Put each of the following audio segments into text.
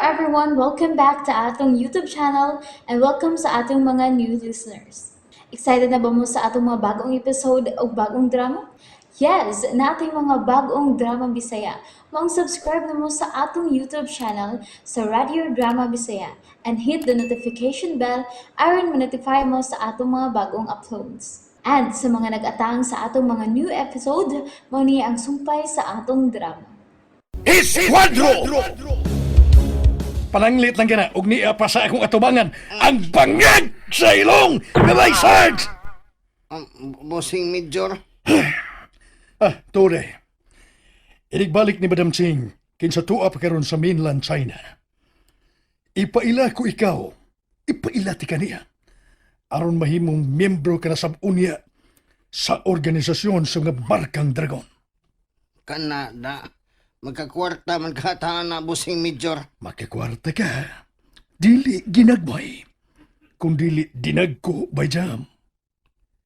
everyone! Welcome back to atong YouTube channel and welcome sa atong mga new listeners. Excited na ba mo sa atong mga bagong episode o bagong drama? Yes, nating mga bagong drama Bisaya. Maong subscribe na mo sa atong YouTube channel sa Radio Drama Bisaya and hit the notification bell aron ma-notify mo sa atong mga bagong uploads. And sa mga nag-atang sa atong mga new episode, mao ni ang sumpay sa atong drama. Esquadro! Pananglit lang kana og niya pa sa akong atubangan ang bangag sa ilong nga Sarge! Bossing Major, Ah, Tore. Inigbalik ni Madam Ching kinsa tuwa pa karon sa mainland China. Ipaila ko ikaw, ipaila ti kaniya. Aron mahimong miyembro ka na sa unya sa organisasyon sa mga Barkang Dragon. Kanada. Magkakwarta man ka na, Bossing Major. Makakwarta ka, dili ginagmay, kung dili dinagko by jam.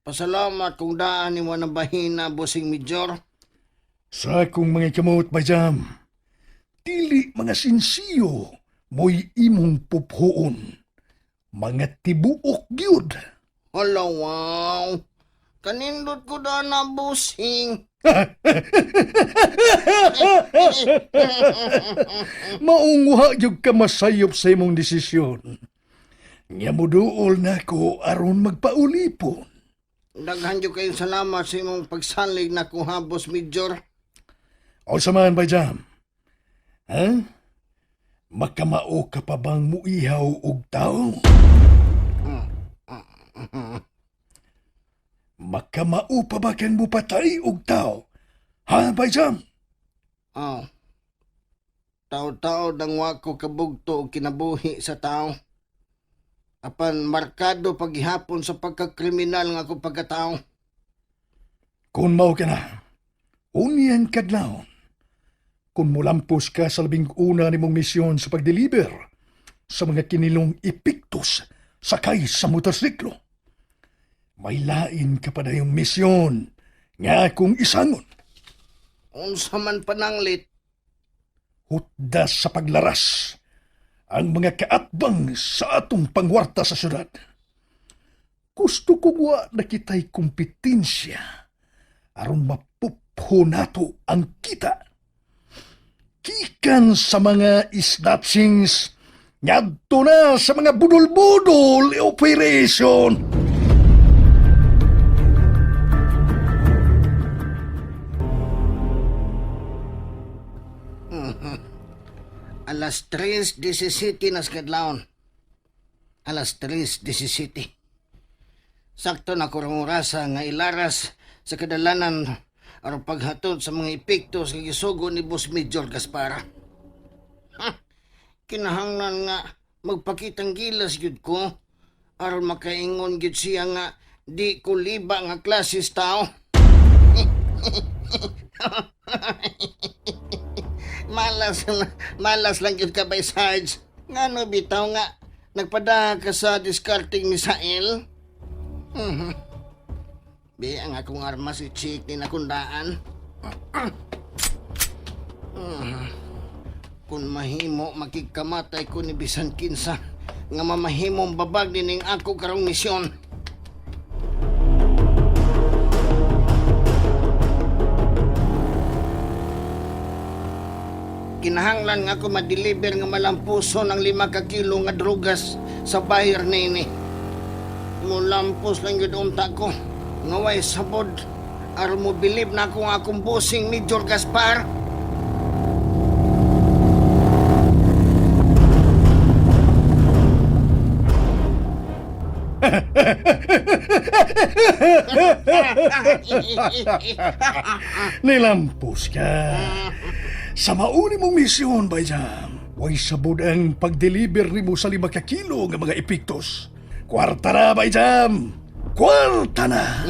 Pasalamat kung daan ni mo ng bahina, Bossing Major. Sa akong mga kamot by jam, dili mga sinsiyo mo'y imong puphuon. Mga tibuok gyud. Hala, wow. Kanindot ko daan na, Bossing. Maunguha gyud ka masayop sa imong desisyon. Nga muduol nako aron magpaulipon. Daghan jud kayong salamat sa imong pagsalig na kuha, Boss Major. O samahan ba jam? Ha? Makamao ka pa bang muihaw og tao? Makamao pa ba kang mupatay og tao? Ha, Bayjam? Oh. Tao-tao dang wako kabugto og kinabuhi sa tao. Apan markado paghihapon sa pagkakriminal nga ako pagkatao. Kung mao ka na, unyan kadlawon. Kung mulampos ka sa labing una nimong misyon sa pagdeliver sa mga kinilong epektos sakay sa motorsiklo, may lain ka pa na yung misyon nga akong isangon. Unsa man pananglit, Hutda sa paglaras ang mga kaatbang sa atong pangwarta sa syudad. Gusto ko wa na kita'y kompetensya aron mapupho nato ang kita. Gikan sa mga snatchings, ngadto na sa mga budol-budol operation. Alas 3:17 na sa kadlawon. Alas 3:17. Sakto na kurang orasa nga ilaras sa kadalanan aron paghatod sa mga epekto sa gisugo ni Boss Major Gaspar. Ha! Kinahanglan nga magpakitang gilas gyud ko aron makaingon gyud siya nga di ko liba nga klases tao. Malas malas lang gyud ka bay Sarge. Ngano bitaw nga nagpadaha ka sa discarding misail? Bi ang akong armas si Chick ni nakundaan. Kung mahimo makikamatay ko ni bisan kinsa nga mamahimong babag nining ako karong misyon. Kinahanglan nga ako ma-deliver nga malampuson ang 5 ka kilo nga drugas sa buyer nini. Mulampos lang yun unta ko. Nga way sabod. Aron mo bilib na ako nga akong bossing Major Gaspar. Nilampos ka. Sa mauni mong misyon, Bayjam, way sabod ang pagdeliver nimo sa 5 ka kilo nga mga epektos. Kwarta na, Bayjam! Kwarta na!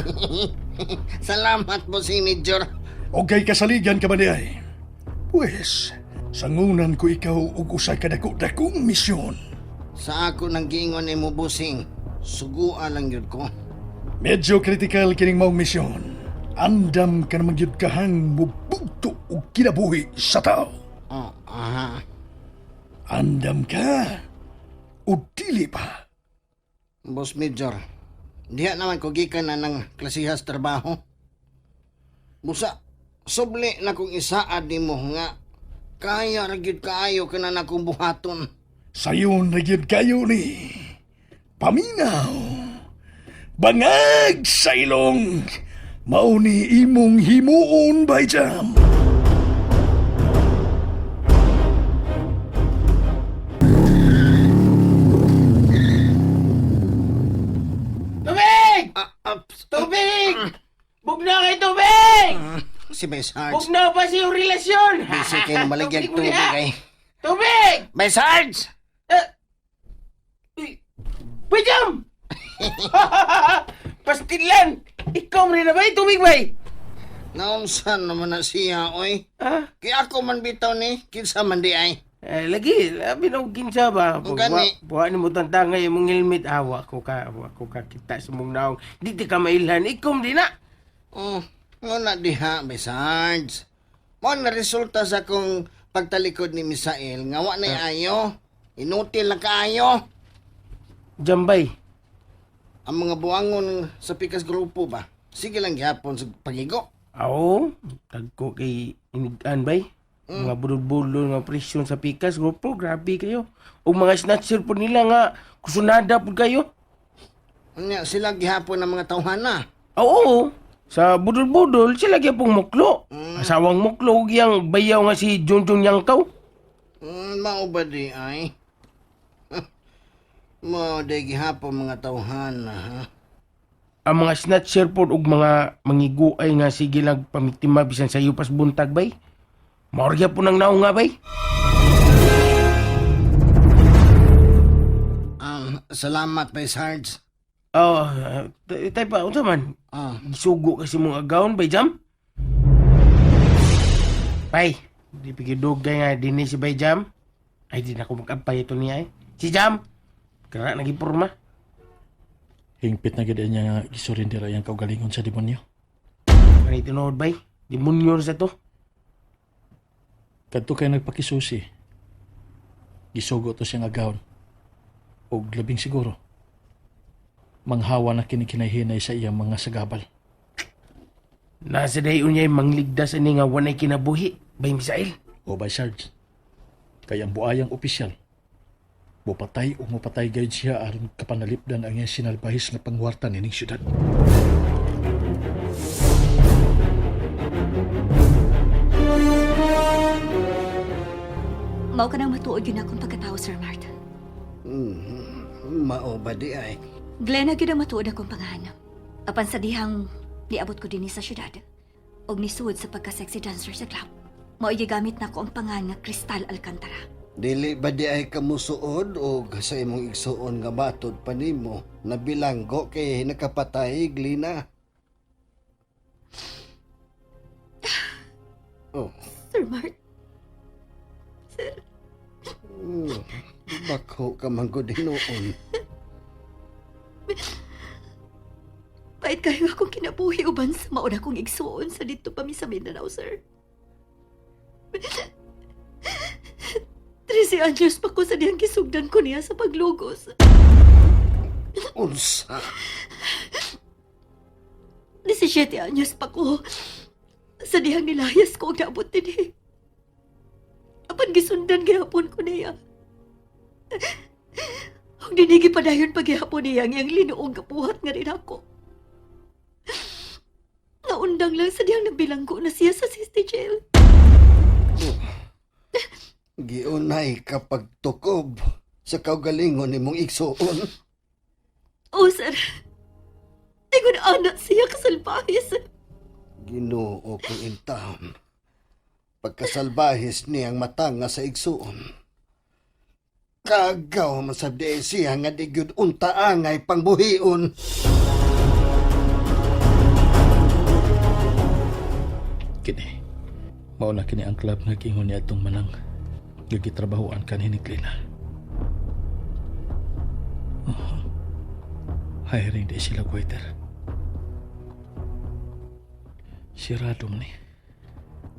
Salamat, bossing Major. O kay kasaligan ka ba di ay? Pwes, sangunan ko ikaw og usa ka dako-dakong misyon. Sa ako nang giingon nimo bossing, sugua lang yun ko. Medyo critical kining maong misyon. Andam ka naman gyud kahang mubugto og kinabuhi sa tao. Oh, aha. Andam ka o dili pa. Boss Major, diha naman ko gikan na ng klasihas trabaho. Busa, subli na kong isaad nimo nga kaya ra gyud kaayo ka na nakong buhaton. Sayon na gyud kayo ni. Paminaw. Bangag sa ilong. Mao ni imong himuon, Bay Jam. Tubig! Ah, ah, Tubig! Bugna kay tubig! si Bay Sarge. Bugna pa sa iyong relasyon! Busy kayo na maligyag mo tubig niya. ay. Tubig! Bay Sarge! Eh, uy, Pajam! Pastilan! Ikaw mo rin na ba? Tubig ba? Naunsan naman na siya, oy. Ha? Kaya ako man bitaw ni, kinsa man di ay. Eh, lagi, labi na og kinsa ba? Ang gani. Buha ni mo tantangay imong helmet. Ah, wa ko ka kita sa mong naong. Di ti ka mailhan. Ikaw mo din na. Oh, nga na diha, Bay Sarge. Mo na resulta sa akong pagtalikod ni Misael, nga wa na'y ayo. Inutil na kaayo. Jambay. Ang mga buwangon sa Pikas Grupo ba? Sige lang gihapon sa pagigo. Oo, tagko kay inigaan bay. Mga budol-budol nga presyon sa pikas, grupo, grabe kayo. O mga snatcher po nila nga, kusunada po kayo. Unya sila gihapon ang mga tawhana. Oo, sa budol-budol, sila gyapong muklo. Asawang muklo, ug iyang bayaw nga si Junjun Yangkaw. Mao ba di ay? Mao di gihapon mga tawhana, ha? Ang mga snatcher po ug mga mangiguay nga sige lang pamiktima bisan sa iyo pas buntag bay. Maorya po nang naong nga bay. Salamat, Bay Sarge. Oh, tay pa, unsa man? Ah, Gisugo kasi mong agawon bay Jam? Bay, di pigidugay nga dinhi si Bay Jam. Ay, di na ko mag-ampay ito niya eh. Si Jam! Kara nagipurma. Hingpit na gid niya nga gisurrender ang kaugalingon sa demonyo. Kanay tinuod bay. Demonyo sa to. Kadto kay nagpakisusi. Gisugo to siyang agawon. Og labing siguro. Manghawa na kini kinahinay sa iyang mga sagabal. Nasa dayon niya mangligdas ani nga wanay kinabuhi. Bay Misael. O by Sarge. Kay ang buayang opisyal. Mupatay o mupatay gayud siya aron kapanalipdan ang iyang sinalbahis nga pangwarta nining syudad. Mao ka nang matuod yun akong pagkatao, Sir Mart. Mao ba di ay? Glenna gyud ang matuod akong pangahan. Apan sa dihang niabot ko dinhi sa syudad og nisuod sa pagka-sexy dancer sa club. Mao gigamit nako ang pangan nga Cristal Alcantara. Dili ba di ay kamusuod og sa imong igsuon nga matod pa nimo nabilanggo kay nakapatay Glina? Oh, Sir Mart, bako ka man gud hinuon. pait kayo akong kinabuhi uban sa mauna kong igsuon sa dito pa mi sa Mindanao, sir. 13 anyos pa ko sa dihang gisugdan ko niya sa paglugos. Unsa? 17 anyos pa ko sa dihang nilayas ko og naabot dinhi. Apan gisundan gihapon ko niya. Ug dinhi gipadayon pa gihapon niya ang iyang linuong gapuhat nga rin ako. Naundang lang sa dihang nabilanggo na siya sa city jail. Giunay ka pagtukob sa kaugalingon nimong igsuon. Oh, sir. Ingon ana siya kasalbahe, sir. Ginoo kong intahon. Pagkasalbahis niyang mata nga sa igsuon. Kagaw man sab di siya nga di gyud unta angay pangbuhion. Kini. Mao na kini ang club nga giingon niya atong manang nga gitrabahoan kanhi ni Glena. Oh, hiring di sila waiter. Sirado man ni.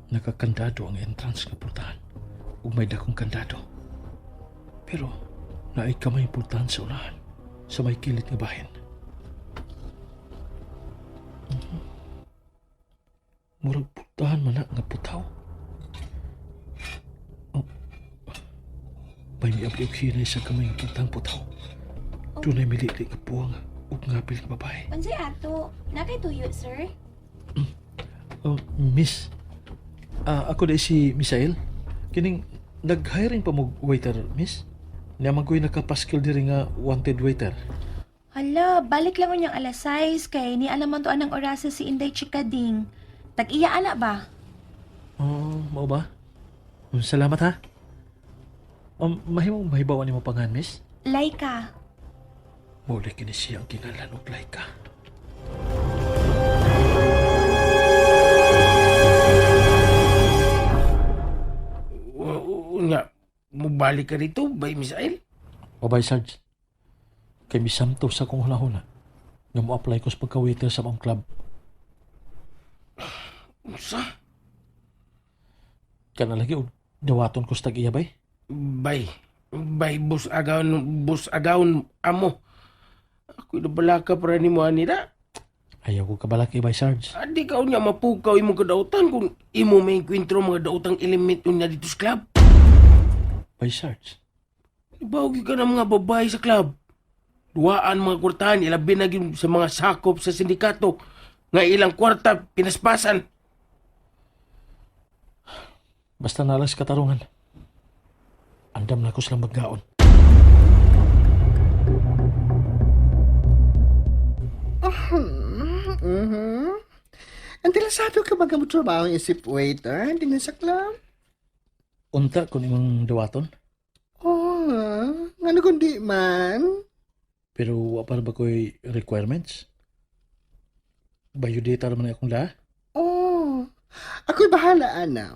Nakakandado ang entrance nga portahan. Ug may dakong kandado. Pero naay kamay pultahan sa unahan sa may kilit nga bahin. Murag pultahan man na nga putaw. Oh. May miabli og hinay sa kamay nga pultahan putaw. Dunay milili nga puwang ug ngabil nga babae. Unsay ato? Nakay tuyo, sir? Oh, miss. Ako dai si Misael. Kining nag-hiring pa mo waiter, miss. Niya man ko'y nakapaskil diri nga wanted waiter. Hala, balik lang unyang alas 6 kay ni alam man to anang orasa si Inday Chikading. Tag-iya ana ba? Oh, mao ba? Salamat ha. Mahimong mahibawan nimo pangan, miss. Laika. Mao kini siya ang kinahanglan og Laika. Nga, mubalik ka dito, bay Misael? O bay, Sarge. Kay misamto sa kong hunahuna nga mo-apply ko sa pagka-waiter sa mong club. Unsa? Kana lagi og dawaton ko sa tag-iya bay. Bay, bay, bus agaon, amo. Ako'y nabalaka para ni mo anira. Ayaw ko kabalaki bay, Sarge. Adi ka unya mapukaw imong kadautan kung imo may kwentro mga dautang elemento niya dito sa club. Bay, Sarge. Ibawag ka ng mga babae sa club. Duwaan mga kwartahan, ilabi na gyud sa mga sakop sa sindikato nga ilang kwarta pinaspasan. Basta nalang sa katarungan. Andam na ko silang maggaon. Mhm. Interesado ka ba mo trabaho isip waiter? Hindi na sa club? Unta kung imong dawaton, Oh, ngano kundi man? pero wa pa ba ko'y requirements? Biodata naman akong la. Oh, ako'y bahala, ana.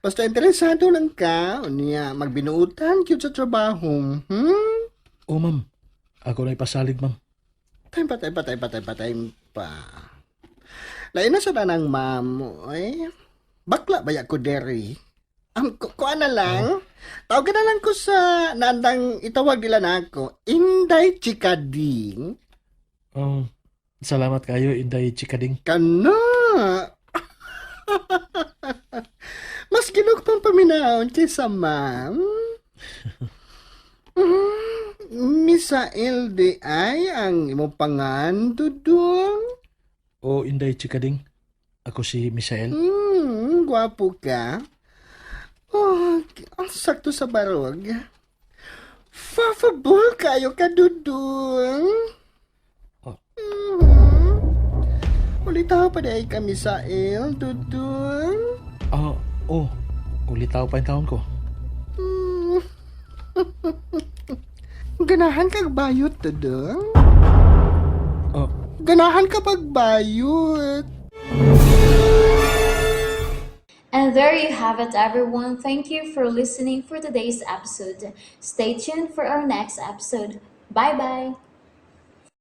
Basta interesado lang ka, unya, magbinuutan gyud sa trabaho. O ma'am, ako na ipasalig ma'am. Time pa, time pa, time pa, time pa, time pa. Lain na sa tanang ma'am, eh. Bakla ba ko deri? Ang kuan na lang. Tawag na lang ko sa naandang itawag nila na ako. Inday Chikading. Salamat kayo, Inday Chikading. Kana! Mas ginug pang paminahon kaysa ma'am. Misael di ay ang imong pangan, Dudong. O Inday Chikading, ako si Misael. Gwapo ka. Oh, ang sakto sa barog. Fafabol kayo ka, Dudong. Oh. Ulitaw pa di ay ka, Misael, Dudong. Oh, ulitaw pa yung taon ko. Ganahan kag bayot, Dudong? Oh, Ganahan ka pagbayot. And there you have it, everyone. Thank you for listening for today's episode. Stay tuned for our next episode. Bye bye.